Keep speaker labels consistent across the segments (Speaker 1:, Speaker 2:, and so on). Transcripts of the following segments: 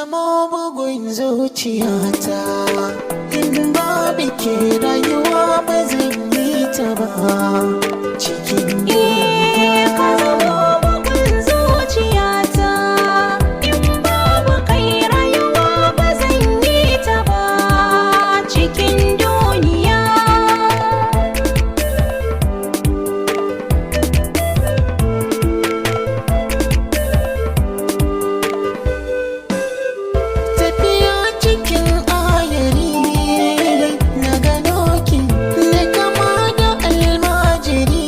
Speaker 1: Zamo bugun zuciyata, in babu ke rayuwa ba zan yi ta ba cikin
Speaker 2: Eh, ka zamo bugun zuciyata, in babu kai rayuwa ba zan yi ta ba cikin duniya.
Speaker 1: Tafiya cikin ayari, na gano ki na kama da almajiri,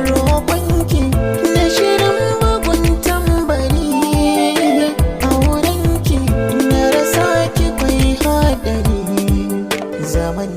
Speaker 1: roƙonki na shirin bugun tambari, a wurinki na rasa ki kwai haɗari zaman